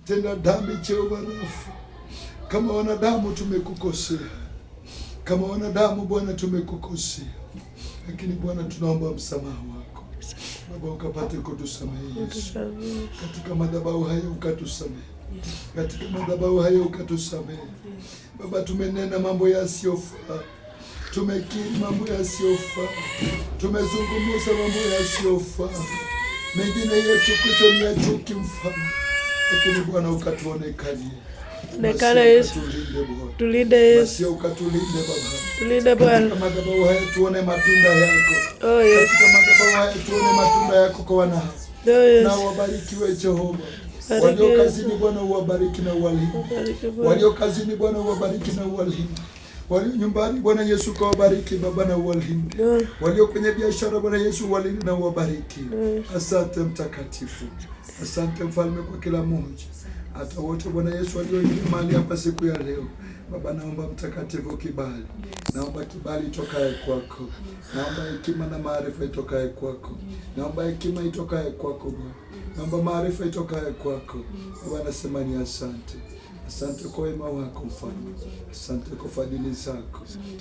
Tenda dhambi Jehova Rafa, kama wanadamu tumekukosea, kama wanadamu Bwana tumekukosea, lakini Bwana tunaomba msamaha wako Baba, ukapate kutusamehe Yesu. Katika madhabahu haya ukatusamehe, katika madhabahu haya ukatusamehe Baba. Tumenena mambo yasiyofaa, tumekiri mambo yasiyofaa, tumezungumza mambo yasiyofaa, mengine yetu Kristo ni ya chuki mfano, lakini Bwana ukatuonekanie. Onekana Yesu. Ukatulinde Bwana, Tulinde Yesu. Masia ukatulinde Baba. Tulinde Bwana. Katika madhabahu haya tuone matunda yako. Oh Yesu. Katika madhabahu haya tuone matunda yako kwa wana Oh Yesu. na wabarikiwe Jehova. Bariki Walio Yesu. kazini Bwana uwabariki na uwalinde. Bariki Bwana. Walio kazini Bwana uwabariki na uwalinde. Walio nyumbani Bwana Yesu kawabariki Baba na uwalinde. Bwana. Walio kwenye biashara Bwana Yesu uwalinde na uwabariki. Asante Mtakatifu, asante Mfalme kwa kila mmoja, hata wote Bwana Yesu walioingia mahali hapa siku ya leo. Baba, naomba Mtakatifu kibali, naomba kibali itokaye kwako, naomba hekima na maarifa itokaye kwako, naomba hekima itokaye kwako Bwana, naomba maarifa itokaye kwako Baba. Nasema ni asante, asante kwa wema wako Mfalme, asante kwa fadhili zako,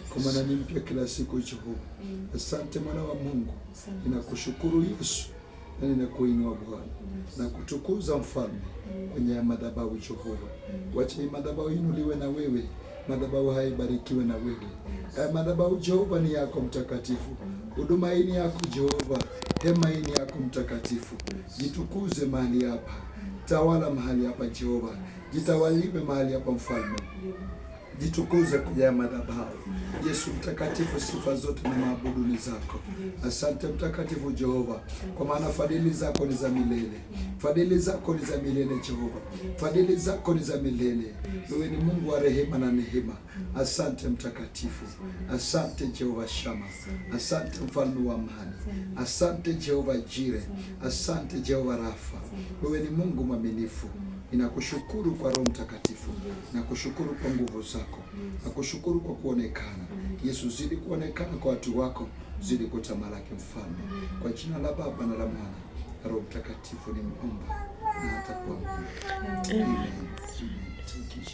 kwa maana ni mpya kila siku Jehova. Asante mwana wa Mungu, ninakushukuru Yesu na ninakuinua Bwana na kutukuza Mfalme kwenye madhabahu Jehova. Wacha hii madhabahu inuliwe na wewe, madhabahu haya ibarikiwe na wewe. Haya madhabahu Jehova ni yako Mtakatifu, huduma hii ni yako Jehova, hema hii ni yako Mtakatifu. Jitukuze mahali hapa, tawala mahali hapa Jehova, jitawaliwe mahali hapa Mfalme, jitukuze kwenye madhabahu. Yesu Mtakatifu, sifa zote na maabudu ni zako. Asante Mtakatifu Jehova, kwa maana fadhili zako ni za milele, fadhili zako ni za milele Jehova, fadhili zako ni za milele. Wewe ni Mungu wa rehema na neema. Asante Mtakatifu, asante Jehova Shama, asante Mfalme wa amani, asante Jehova Jire, asante Jehova Rafa. Wewe ni Mungu mwaminifu. Ninakushukuru kwa Roho Mtakatifu, nakushukuru kwa nguvu zako, nakushukuru kwa kuonekana. Yesu, zidi kuonekana kwa watu wako, zidi kutamalaki Mfalme, kwa jina la Baba na la Mwana na Roho Mtakatifu nimeomba na hata kuamini. Amen. Amen. Thank you, Jesus.